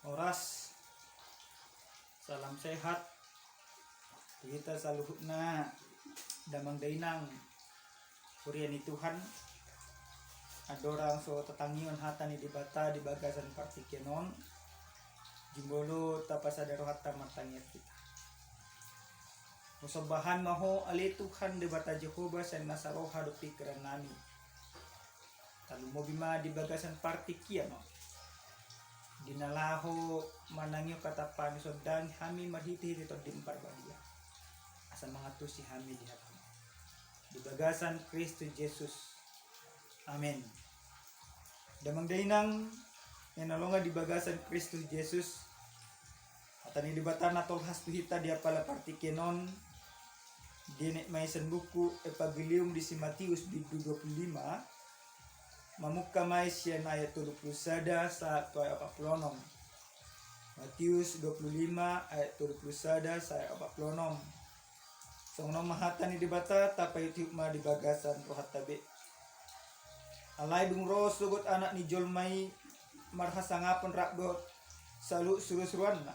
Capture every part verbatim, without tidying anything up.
Horas. Salam sehat tu hita saluhutna, damang dainang, huria ni Tuhan. Andorang so tatangihon hata ni Debata di bagasan partingkian on, jumolo tapasada rohanta martangiang hita. Husomba Ho ma Ho ale Tuhan Debata Jahowa, sian nasa roha dohot pingkiran nami. Tarlumobi ma di bagasan partingkian on, di na laho manangihon hataM, husondangi hami marhitehite TondiM Parbadia, asa mangantusi hami di hataM di bagasan Kristus Jesus. Amen. Damang dainang, na hinaholongan di bagasan Kristus Jesus, hata ni Debata na tolhas tu hita di apala partingkian on, dienet ma i sian buku Evangelium di si Matius, bindu dua pulu lima, mamungka ma i sian ayat tolu pulu sada sahat tu ayat opat pulu onom. Matius dua pulu lima ayat tolu pulu sada sahat opat pulu onom. Songon on ma hata ni Debata, tapaihutihut ma di bagasan rohanta be. Alai dung ro sogot Anak ni jolma i marhasangapon rap dohot saluhut surusuruanna,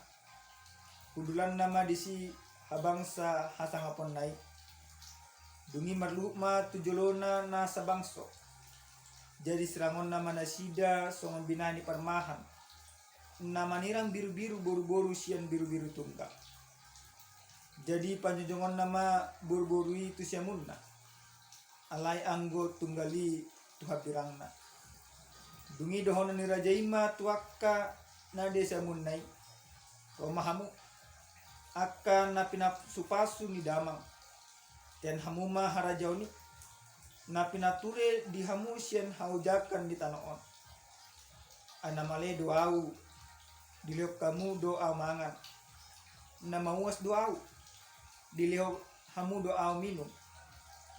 hundulanna ma disi habangsa hasangaponna i. Dung i marluhut ma tu jolona nasa bangso. Jadi sirangonna ma nasida songon binahen ni parmahan, na manirang birubiru boruboru sian birubiru tunggang. Jadi panjojongonna ma boruboru i tu siamunna, alai anggo tunggal i tu hambirangna. Dung i dohonon ni raja i ma tu angka na di siamunna i: Ro ma hamu, angka na pinasupasu ni damang, tean hamu ma harajaon i, na pinature di hamu sian haojakan ni tano on. Ai na male do ahu, dilehon hamu do ahu mangan. Na mauas do ahu, dilehon hamu do ahu minum.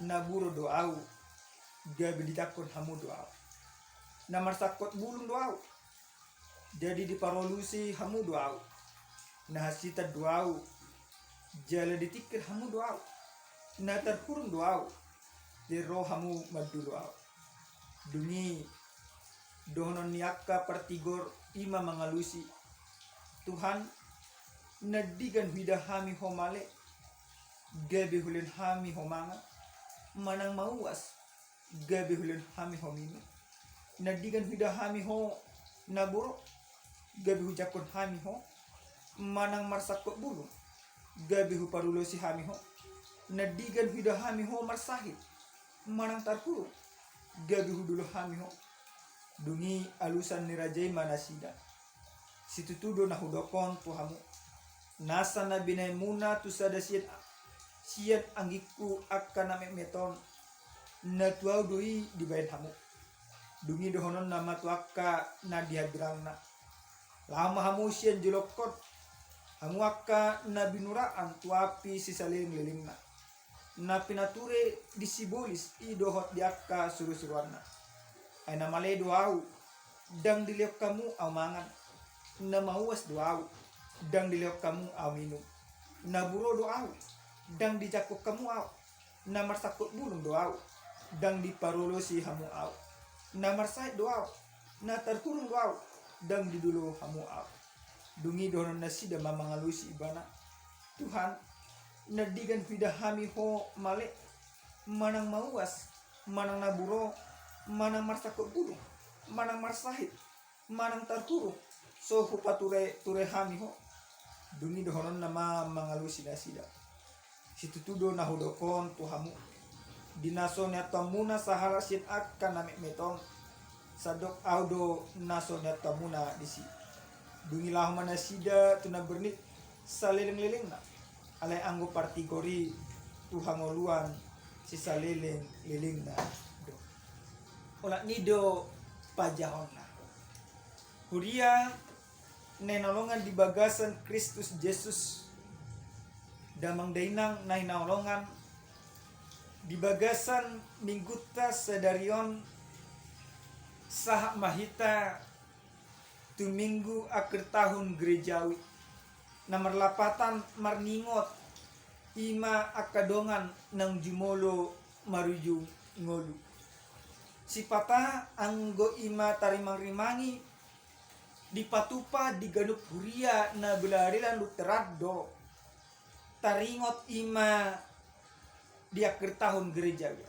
Na buro do ahu, gabe dijangkon hamu do ahu. Na marsangkot bulung do ahu, jadi diparolosi hamu do ahu. Na hansitan do ahu, jala ditingkir hamu do ahu. Na tarhurung do ahu, jadi ro hamu mandulo ahu. Dung i dohonon ni angka partigor i ma mangalusi: Tuhan, na denggan huida hami Ho male, gabe hulehon hami Ho mangan, manang mauas, gabe hulehon hami Ho minum? Na denggan huida hami Ho na buro, gabe hujangkon hami Ho, manang marsangkot bulung, gabe huparolosi hami Ho? Na denggan huida hami Ho marsahit, manang tarhurung, gabe hudulo hami Ho? Dung i alusan ni raja i ma nasida: Situtu do na hudok on tu hamu, nasa na binahenmuna tu sada sian, sian anggingku angka na metmet on, na tu ahu do i dibahen hamu. Dung i dohononna ma tu angka na di hambirangna: Laho ma hamu sian jolongkon, hamu angka na binuraan tu api sisaleleng lelengna, na pinature di sibolis i dohot di angka surusuruanna. Ai na male do ahu, ndang dilehon hamu ahu mangan. Na mauas do ahu, ndang dilehon hamu ahu minum. Na buro do ahu, ndang dijangkon hamu ahu. Na marsangkot bulung do ahu, ndang diparolosi hamu ahu. Na marsahit do ahu, na tarhurung do ahu, ndang didulo hamu ahu. Dung i dohonon nasida ma mangalusi ibana: Tuhan, na denggan huida hami Ho male, manang mauas, manang na buro, manang marsangkot bulung, manang marsahit, manang tarhurung, so hupatureture hami Ho? Dung i dohononna ma mangalusi nasida: Situtu do na hudok on tu hamu, di na so niantuanmuna sahalak sian angka na metmet on, sandok ahu do na so niantuanmuna disi. Dung i laho ma nasida tu na bernit saleleng lelengna, alai anggo partigor i tu hangoluan sisaleleng lelengna do. Olat ni do pajahaonna. Huria na hinaholongan di bagasan Kristus Jesus, damang dainang na hinaholongan, di bagasan minggunta sadari on, sahat ma hita tu minggu akhir tahun gerejawi, na marlapatan marningot i ma angka dongan naung jumolo marujung ngolu. Sipata anggo i ma tarimangrimangi dipatupa di ganup huria na belalela Lutheran do taringot i ma di akhir tahun gerejawi.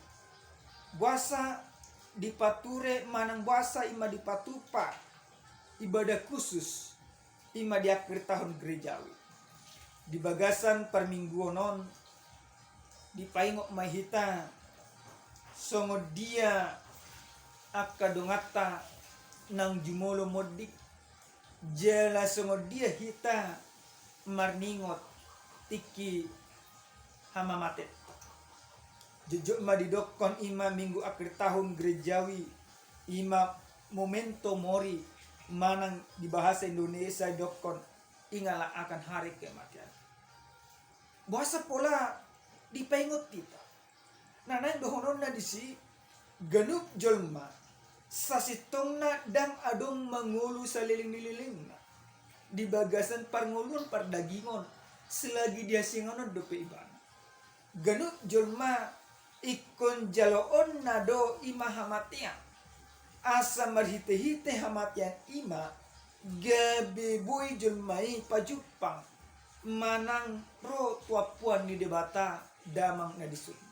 Boasa dipature manang boasa i ma dipatupa ibadah khusus i ma di akhir tahun gerejawi. Di bagasan parmingguon on dipaingot ma hita songon dia angka donganta naung jumolo monding, jala songon dia hita marningot tingki hamamatenta. Jotjot ma didokkon i ma minggu akhir tahun gerejawi, i ma memento mori, manang di bahasa Indonesia didokkon ingatlah akan hari kematian. Boasa pola dipaingot hita? Na naeng dohononna disi, ganup jolma sasintongna ndang adong mangolu saleleng ni lelengna di bagasan parngoluon pardagingon selagi di hasiangan on dope ibana. Ganup jolma ingkon jaloonna do i ma hamatean, asa marhitehite hamatean i ma gabe boi jolma i pajumpang manang ro tu ampuan ni Debata damang na di surgo.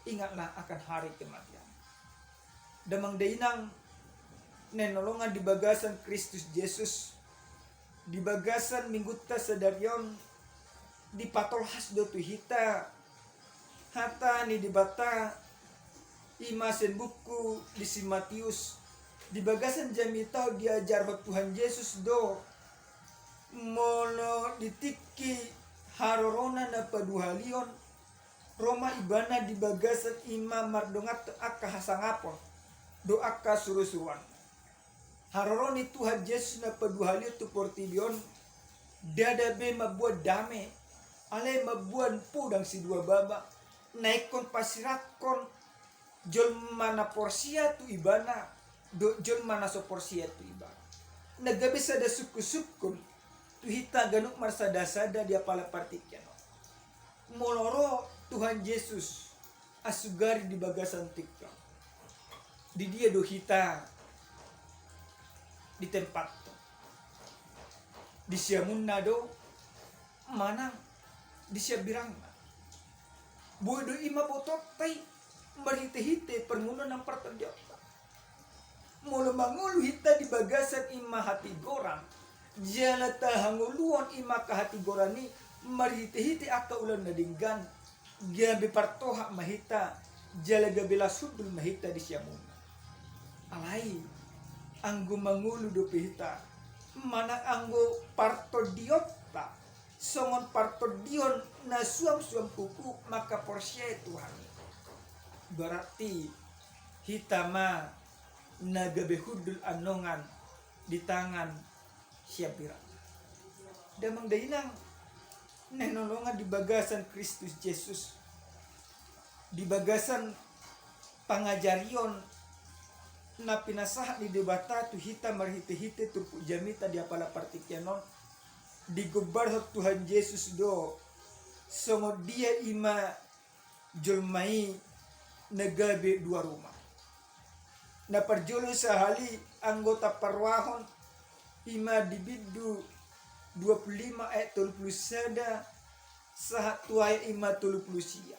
Ingatlah akan hari kematian. Damang dainang na hinaholongan di bagasan Kristus Jesus, di bagasan minggunta sadari on dipatolhas do tu hita hata ni Debata i ma sian buku di si Matius. Di bagasan jamita on diajarhon Tuhan Jesus do molo di tingki harorona na paduahalion, ro ma ibana di bagasan i ma mardongan angka hasangapon dohot angka surusuruan. Haroro ni Tuhan Jesus na paduahalion tu portibi on ndada be mamboan dame, alai mamboan podang sidua baba na ingkon pasirathon jolma na porsea tu ibana dohot jolma na so porsea tu ibana. Na gabe sada sungkunsungkun tu hita ganup marsadasada di apala partingkian on. Molo ro Tuhan Jesus asugari di bagasan tingki on, di dia do hita ditempatkan? Di siamunna do manang di siambirangna? Boi do i ma botonta i marhitehite parngoluon nang partondionta. Molo mangolu hita di bagasan i ma hatigoran, jala tahangoluhon i ma angka hatigoran i marhitehite angka ulaon na denggan, gabe partohap ma hita jala gabe las hundul ma hita di siamunna. Alai anggo mangolu dope hita manang anggo partondionta songon partondion na suamsuam huku mangkaporseai Tuhan i, berarti hita ma na gabe hundul anongan di tangan siambirang. Damang dainang na hinaholongan di bagasan Kristus Jesus, di bagasan pangajarion na pinasahat ni Debata tu hita marhitehite turpuk jamita di apala partingkian on, digombarhon Tuhan Jesus do songon dia i ma jolma i na gabe dua ruma. Na parjolo sahali anggo taparrohahon i ma di bindu dua pulu lima ayat tolu pulu sada sahat tu ayat i ma tolu pulu sia.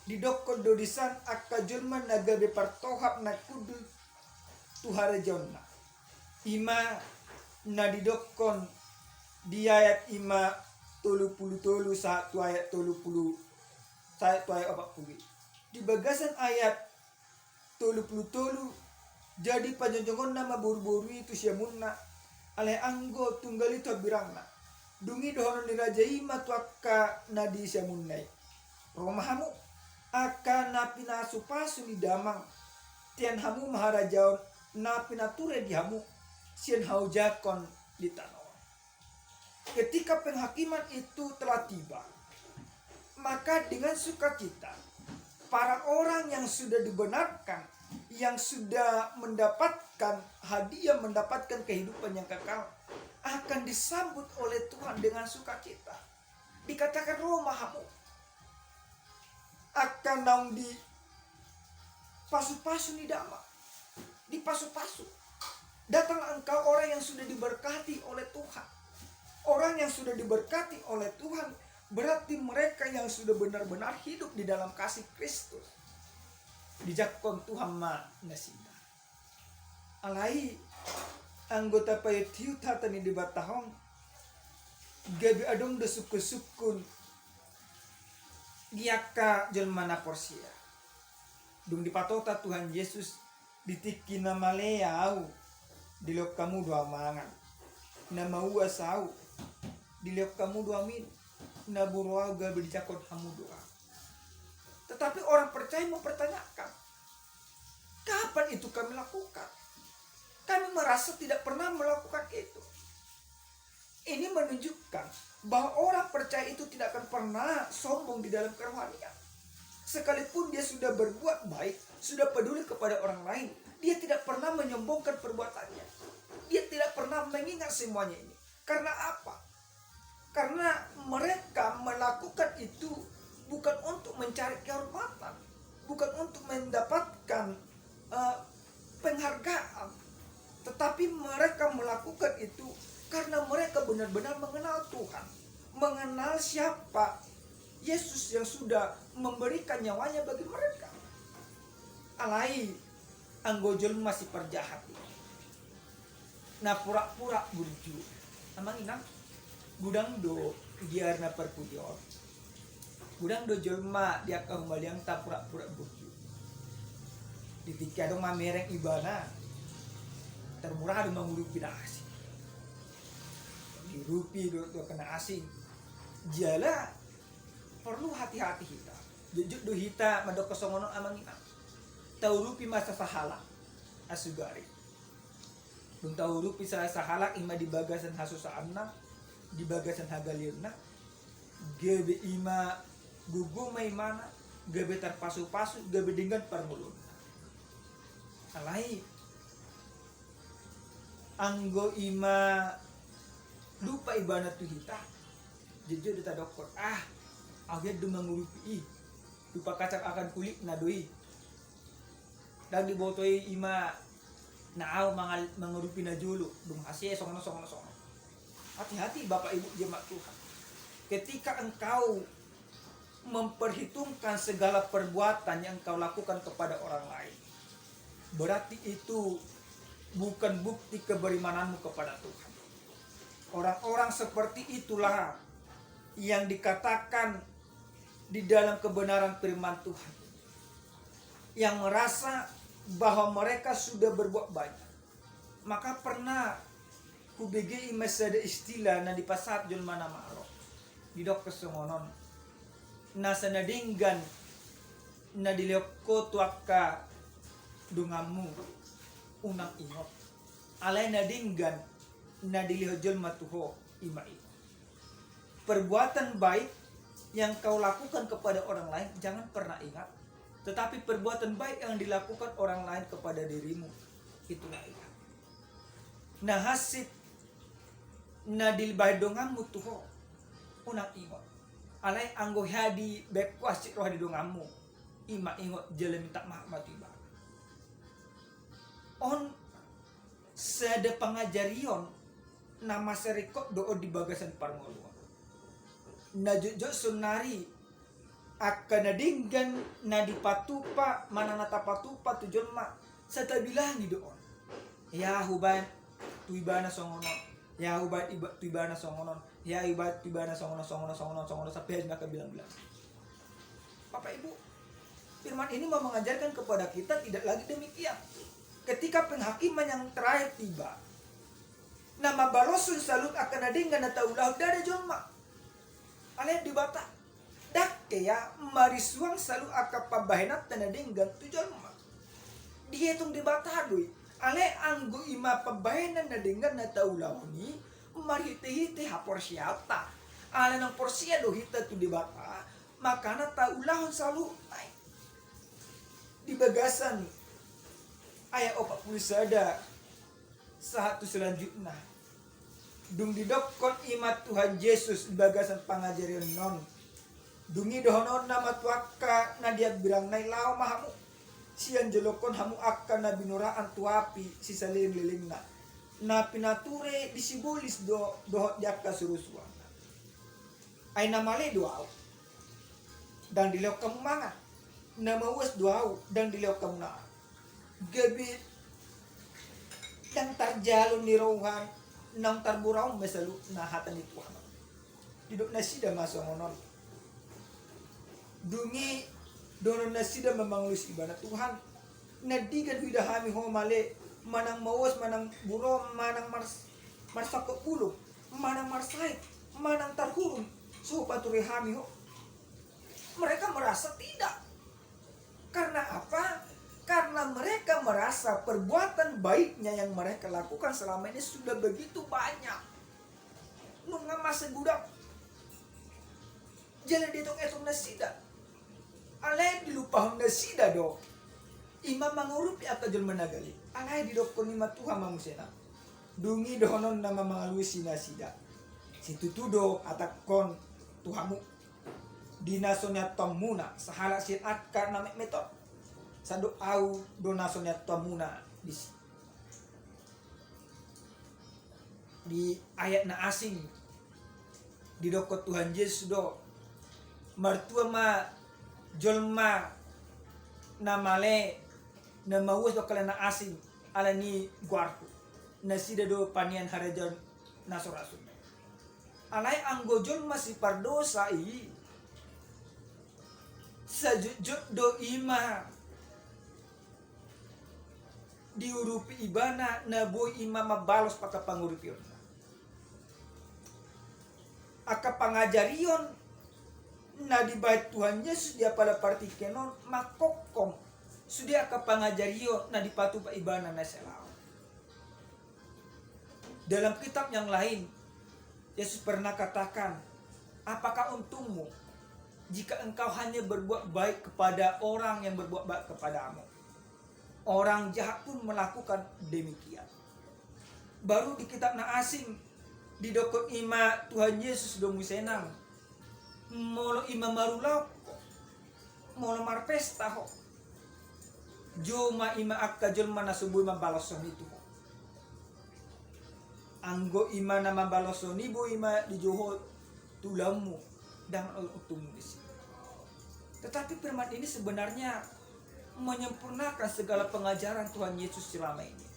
Didokkon do disan angka jolma na gabe partohap na hundul tu harajaonna. I ma na didokkon di ayat i ma tolu pulu tolu sahat tu ayat tolu pulu, sahat tu ayat opat pulu. Di bagasan ayat tolu pulu tolu, jadi panjongjongonna ma boruboru i tu siamunna, alai anggo tunggal i tu hambirangna. Dung i dohonon ni raja i ma tu angka na di siamunna i, ro ma hamu, angka na pinasupasu ni damang, tean hamu ma harajaon na pinature di hamu sian haojakon di tano on. Ketika penghakiman itu telah tiba, maka dengan sukacita para orang yang sudah dibenarkan, yang sudah mendapatkan hadiah, mendapatkan kehidupan yang kekal, akan disambut oleh Tuhan dengan sukacita. Dikatakan, ro ma hamu, angka naung dipasupasu ni damang, dipasupasu. Datanglah engkau orang yang sudah diberkati oleh Tuhan. Orang yang sudah diberkati oleh Tuhan berarti mereka yang sudah benar-benar hidup di dalam kasih Kristus. Dijangkon Tuhan ma nasida. Alai anggo tapaihut-ihut hata ni Debata on, gabe adong do sungkun-sungkun di angka jolma na porsea. Dung dipatota Tuhan Jesus, di tingki na male ahu, dilehon hamu do ahu mangan. Na mauas ahu, dilehon hamu do ahu minum. Na boru ahu, gabe dijangkon hamu do ahu. Tetapi orang percaya mempertanyakan, kapan itu kami lakukan? Kami merasa tidak pernah melakukan itu. Ini menunjukkan bahwa orang percaya itu tidak akan pernah sombong di dalam kerohanian. Sekalipun dia sudah berbuat baik, sudah peduli kepada orang lain, dia tidak pernah menyombongkan perbuatannya. Dia tidak pernah mengingat semuanya ini. Karena apa? Karena mereka melakukan itu bukan untuk mencari kehormatan, bukan untuk mendapatkan, eh, penghargaan, tetapi mereka melakukan itu karena mereka benar-benar mengenal Tuhan, mengenal siapa Yesus yang sudah memberikan nyawanya bagi mereka. Alai anggo jolma siparjahat i, na pura-pura burju. Amang inang, godang do di ari na parpudi on, godang do jolma di angka humaliangta pura-pura burju. Di tingki adong mamereng ibana, tarmurah do mangurupi na asing. Diurupi do, do angka na asing. Jala porlu hati-hati hita. Jotjot do hita mandok songon on, amang inang. Taurupi ma sasahalak asugari. Dung taurupi sa-, sahalak, ima di bagasan hasusaanna, di bagasan hagaleonna, gabe ima gogo ma imana, gabe tarpasu-pasu, gabe denggan parngoluonna. Alai anggo ima lupa ibana tu hita, jotjot do tadokkon, ah, ahu hian do mangurupi i, lupa kaca akan kulitna do i. Ndang diboto i ima na ahu mangal-, mangurupi na jolo, dung hasea songon on, songon on, songon on. Hati-hati Bapak Ibu jemaat Tuhan. Ketika engkau memperhitungkan segala perbuatan yang engkau lakukan kepada orang lain, berarti itu bukan bukti keberimananmu kepada Tuhan. Orang-orang seperti itulah yang dikatakan di dalam kebenaran firman Tuhan, yang merasa bahwa mereka sudah berbuat banyak. Maka pernah hubege ima sada istilah na dipasahat jolma na malo. Didok songon on, nasa na denggan na dilehon ho tu angka donganmu, unang ingot. Alai na denggan na dilehon jolma tu ho, ima ingot. Perbuatan baik yang kau lakukan kepada orang lain, jangan pernah ingat. Tetapi perbuatan baik yang dilakukan orang lain kepada dirimu, itulah ingat. Na hansit na dibahen donganmu tu ho, unang ingot. Alai anggo hea dibahen ho hansit roha di donganmu, ima ingot jala minta maaf ma tu ibana. On sada pangajarion na mansai ringkot do on di bagasan parngoluon. Na jotjot saonari angka na denggan na dipatupa manang na tapatupa tu jolma, sai tabilangi do on. Hea hubahen tu ibana songon on, hea hubahen iba-, tu ibana songon on, hea hubahen tu ibana songon on, songon on, songon on, songon on, sampe habis angka bilang-bilang. Bapak Ibu, firman ini mau mengajarkan kepada kita tidak lagi demikian. Ketika penghakiman yang terakhir tiba, na mambaloshon saluhut angka na denggan na taulahon ndada jolma. Alai Debata, ndang hea marisuang saluhut angka pambahenanta na denggan tu jolma. Dietong Debata do i. Alai anggo ima pambahenan na denggan na taulahon i marhite-hite haporseaonta, alai naung porsea do hita tu Debata, makana taulahon saluhutna i. Di bagasan ayat opat pulu sada sahat tu selanjutna, dung didokkon ima Tuhan Jesus di bagasan pangajarion on, dung i dohononna ma tu angka na di hambirangna i, laho ma hamu, sian jolokkon hamu angka na binoraan tu api sisaleleng-lelengna. Na pinature di sibolis do dohot di angka surusuan. Ai na male do ahu, ndang dilehon hamu mangan. Na mauas do ahu, ndang dilehon hamu na. Gabe ndang tarjalo ni roha, naung tarboan ma saluhutna hata ni Tuhan. Didok nasida ma songon on. Dung i dohonon nasida ma mangalusi ibana, Tuhan, na denggan huida hami ho male, manang mauas, manang buron, manang mars-, marsangkot bulung, manang marsahit, manang tarhurung, so hupature hami ho. Mereka merasa tidak. Karena apa? Karena mereka merasa perbuatan baiknya yang mereka lakukan selama ini sudah begitu banyak. Nunga masa gudang. Jala dietong-etong nasida. Alai dilupahon nasida do. I ma mangurupi angka jolma na gale. Alai didokkon i ma Tuhan ma muse na. Dung i dohononna ma mangalusi nasida. Situtu do hatangkon tu hamu. Di na so niantusanmuna, sahalak sian angka na metmet on. Sandok ahu do na so niantusanmuna disi. Di ayat na asing, didokkon Tuhan Jesus do, martua ma jolma na male, na mauas dohot kalai na asing, ala ni goarhu. Nasida do panean harajaon na so ra sun. Alai anggo jolma sipardosa i, sajotjot do i ma diurupi ibana, na boi i ma mambalos angka pangurupionna. Angka pangajarion na dibahen Tuhan Jesus di apala partingkian on mangkongkong sude angka pangajarion na dipatupa ibana na salaon. Dalam kitab yang lain, Yesus pernah katakan, "Apakah untungmu jika engkau hanya berbuat baik kepada orang yang berbuat baik kepadamu? Orang jahat pun melakukan demikian." Baru di kitab na asing, didokkon i ma Tuhan Jesus do muse nang, molo i ma marulaon ho, molo marpesta ho, jou ma i ma angka jolma na so boi mambalos songon i tu ho. Anggo i ma na mambalos songon i, boi ma dijou ho tu ulaonmu, ndang adong untungmu disi. Tetapi firman ini sebenarnya menyempurnakan segala pengajaran Tuhan Yesus selama ini.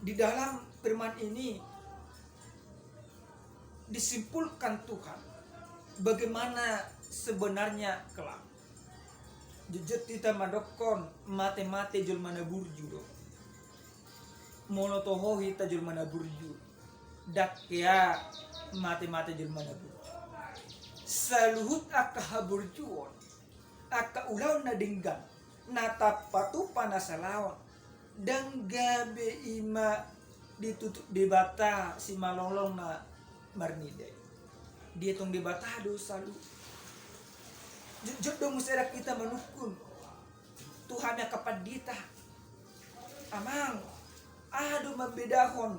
Di dalam firman ini disimpulkan Tuhan bagaimana sebenarnya kelak. Jotjot hita mandokkon mate-mate jolma na burju do. Molo toho hita jolma na burju, ndang hea mate-mate jolma na burju. Saluhut angka haburjuon, angka ulaon na denggan, na tapatupa na salaon, ndang gabe i ma ditutup Debata simalolong na marnida i. Dietong Debata do saluhut. Jotjot do muse hita manungkun tu hami angka pandita. Amang, aha do mambedahon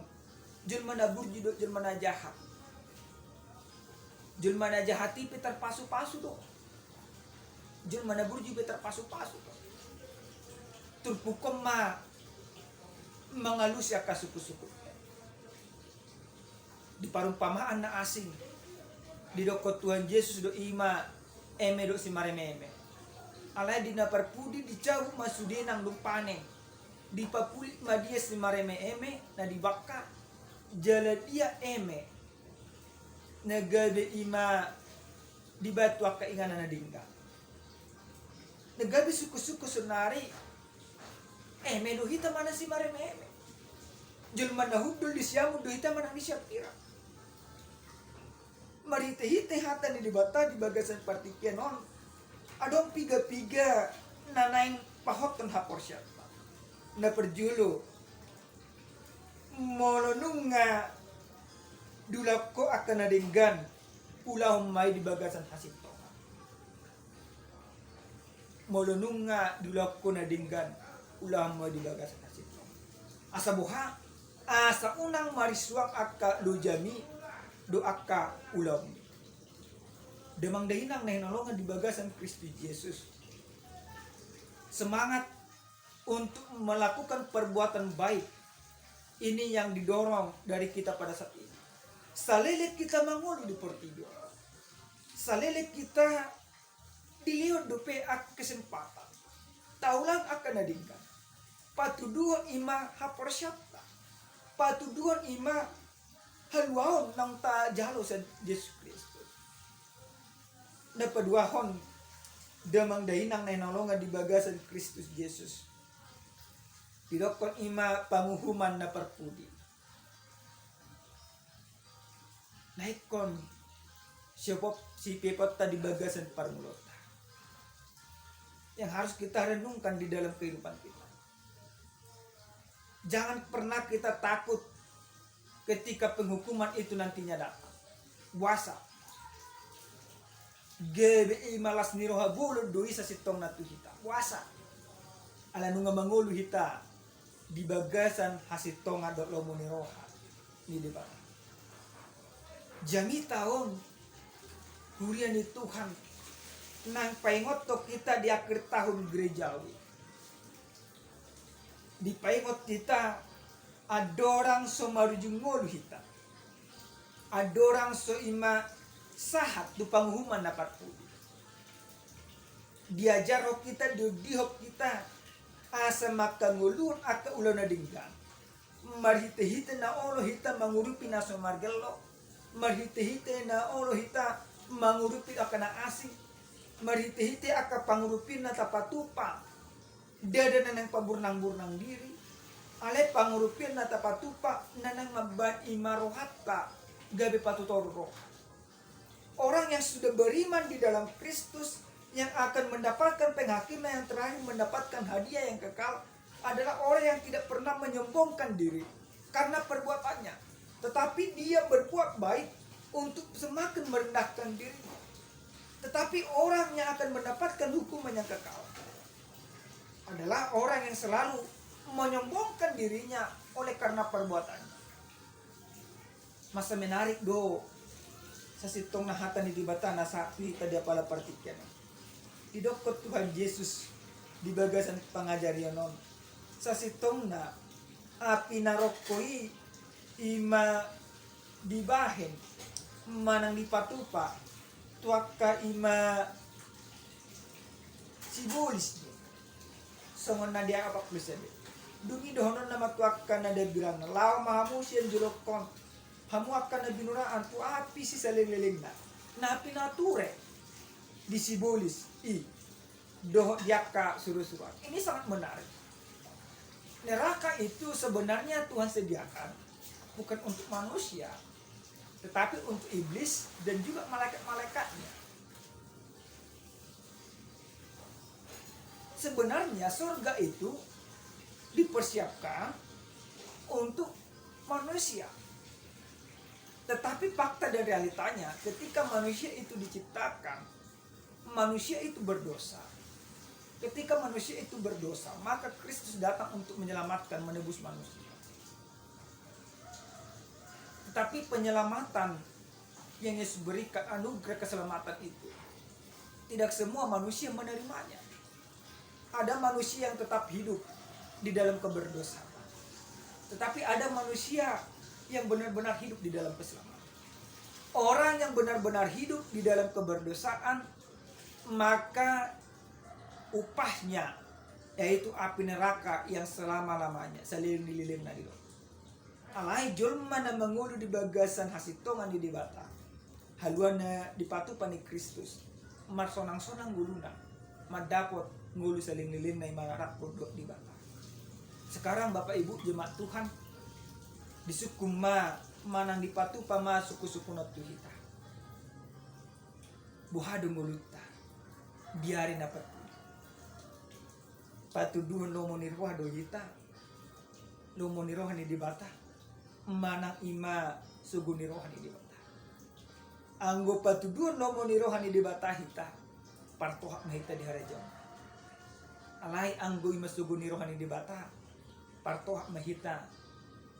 jolma na burju dohot jolma na jahat? Jolma na jahat i pe tarpasupasu do. Jolma na burju pe tarpasupasu do. Turpuk on ma mangalusi angka sungkunsungkun. Di parumpamaan na asing, didokkon Tuhan Jesus do i ma eme dohot simaremeeme. Alai di na parpudi dicabut ma sude nang dung panen, dipapulik ma dia simaremeeme na dibangka, jala dia eme na gabe i ma dibahen tu angka inganan na denggan. Na gabe sungkunsungkun saonari, eme do hita manang simaremeeme? Jolma na hundul di siamun do hita manang di siampira? Marhitehite hata ni Debata di bagasan partingkian on, adong pigapiga na naeng pahothon haporseaonta. Na parjolo, molo nunga diulahon ho angka na denggan, ulahon ma i di bagasan hasintongan. Molo nunga diulahon ho na denggan, ulahon ma i di bagasan hasintongan. Asa boha? Asa unang marisuang angka lojami dohot angka ulaonmi. Damang dainang na hinaholongan di bagasan Kristus Jesus, semangat untuk melakukan perbuatan baik Ini yang didorong dari kita pada saat ini. Saleleng hita mangolu di portibi on, saleleng hita dilehon dope angka kesempatan taulang angka na denggan. Patuduhon i ma haporseaonta, patuduhon i ma haluaon naung tajalo sian Jesus Kristus. Na paduahon, damang dainang na hinaholongan di bagasan Kristus Jesus, didokkon i ma panguhuman na parpudi na ingkon siopop-, sipeopopta di bagasan parngoluonta, yang harus kita renungkan di dalam kehidupan kita. Jangan pernah kita takut ketika penghukuman itu nantinya datang. Boasa? Gabe i ma las ni roha bolon do i sasintongna tu hita. Boasa? Ala nunga mangolu hita di bagasan hasintongan dohot lomo ni roha ni Debata. Jamita on, huria ni Tuhan, naeng paingothon hita di akhir tahun gerejawi. Dipaingot hita, andorang so marujung ngolu hita, andorang so i ma sahat tu panguhuman na parpudi, diajarhon hita, diondihon hita asa mangkangoluhon angka ulaon na denggan. Marhitehite na olo hita mangurupi na so margello, marhitehite na olo hita mangurupi angka na asing, marhitehite angka pangurupion na tapatupa, ndada na naeng paburnang-burnang diri, alai pangurupion na tapatupa na naeng mambahen i ma rohanta gabe patutoru roha. Orang yang sudah beriman di dalam Kristus, yang akan mendapatkan penghakiman yang terakhir, mendapatkan hadiah yang kekal, adalah orang yang tidak pernah menyombongkan diri karena perbuatannya, tetapi dia berbuat baik untuk semakin merendahkan dirinya. Tetapi orang yang akan mendapatkan hukuman yang kekal adalah orang yang selalu menyombongkan dirinya oleh karena perbuatannya. Masa menarik do sasintongna hata ni Debata na sahat tu hita di apala partingkian on. Didokkon Tuhan Jesus di bagasan pangajarion on, sasintongna api na rongko i, i ma dibahen manang dipatupa tu angka i ma sibolis do. Songon na di ayat opat pulu sada. Dung i dohononna ma tu angka na dambirangna, laho ma hamu sian jolongkon, hamu angka na binuraan, tu api sisaleleng-lelengna, na pinature di sibolis i dohot di angka surusuruan. Ini sangat menarik. Neraka itu sebenarnya Tuhan sediakan bukan untuk manusia, tetapi untuk iblis dan juga malaikat-malaikatnya. Sebenarnya surga itu dipersiapkan untuk manusia. Tetapi fakta dan realitanya, ketika manusia itu diciptakan, manusia itu berdosa. Ketika manusia itu berdosa, maka Kristus datang untuk menyelamatkan, menebus manusia. Tetapi penyelamatan yang Yesus berikan, anugerah keselamatan itu, tidak semua manusia menerimanya. Ada manusia yang tetap hidup di dalam keberdosaan, tetapi ada manusia yang benar-benar hidup di dalam keselamatan. Orang yang benar-benar hidup di dalam keberdosaan, maka upahnya yaitu api neraka yang selama-lamanya, saleleng ni lelengna di lomo. Alai jolma na mangolu di bagasan hasintongan ni Debata, haluaon na dipatupa ni Kristus, marsonang-sonang ngoluna mandapot ngolu saleleng ni lelengna, i ma rap dohot Debata. Sekarang Bapak Ibu jemaat Tuhan, disungkun ma manang dipatupa ma sungkun-sungkunon tu hita. Boha do ngolunta di ari na parpudi? Patuduhon lomo ni roha do hita, lomo ni roha ni Debata, manang i ma sogo ni roha ni Debata? Anggo patuduhon lomo ni roha ni Debata hita, partohap ma hita di harajaon. Alai anggo i ma sogo ni roha ni Debata, partohap ma hita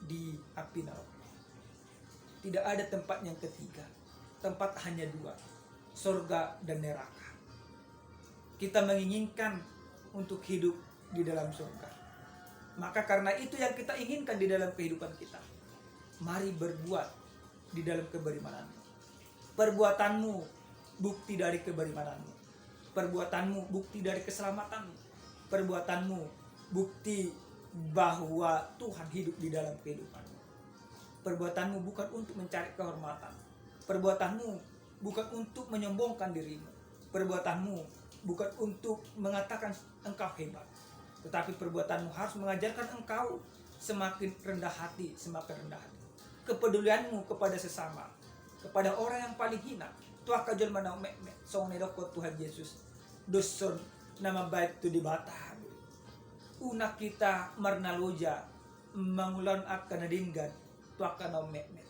di api naraka. Tidak ada tempat yang ketiga. Tempat hanya dua, sorga dan neraka. Kita menginginkan untuk hidup di dalam sorga. Maka karena itu yang kita inginkan di dalam kehidupan kita, mari berbuat di dalam keberimananmu. Perbuatanmu bukti dari keberimananmu. Perbuatanmu bukti dari keselamatanmu. Perbuatanmu bukti bahwa Tuhan hidup di dalam kehidupanmu. Perbuatanmu bukan untuk mencari kehormatan. Perbuatanmu bukan untuk menyombongkan dirimu. Perbuatanmu bukan untuk mengatakan engkau hebat. Tetapi perbuatanmu harus mengajarkan engkau semakin rendah hati, semakin rendah hati. Kepedulianmu kepada sesama, kepada orang yang paling hina. Tu angka jolma na ummetmet, songon na didokkon Tuhan Jesus. Dos on na mambahen tu Debata. Unang hita marnaloja mangulahon angka na denggan tu angka na ummetmet.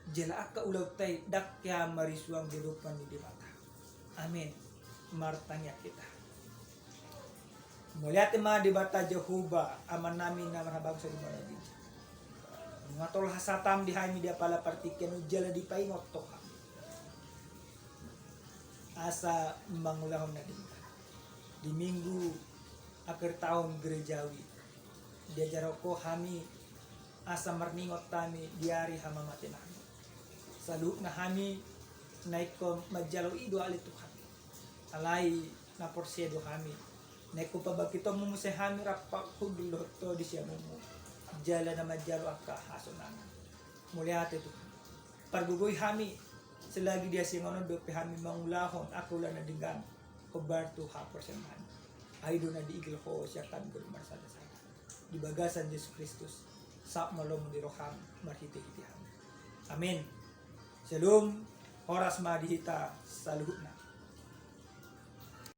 Jala angka ulaonta i ndang hea marisuang di adopan ni Debata. Amin. Martangiang hita. Mauliate ma Debata Jahowa, Amanami na marhabangsa di banua ginjang. Nunga tolhas hataM di hami di apala partingkian on jala dipaingot Ho hami asa mangulahon na denggan di Minggu akhir tahun gerejawi. Diajarhon Ho hami asa marningot hami di ari hamamatenami. Saluhutna hami na ingkon manjalo i do ale Tuhan. Alai na porsea do hami na ingkon pabangkitonMu muse hami rap hundul dohot Ho di siamunMu jala na manjalo angka hasonangan. Mauliate Tuhan. Pargogoi hami selagi di hasiangan on dope hami mangulahon angka ulaon na denggan hombar tu haporseaonnami. Ai do na diigil Ho sian hami ganup marsada-sada. Di bagasan Jesus Kristus, saut ma lomo ni rohaM marhite-hite hami. Amin. Syalom. Horas ma di hita saluhutna.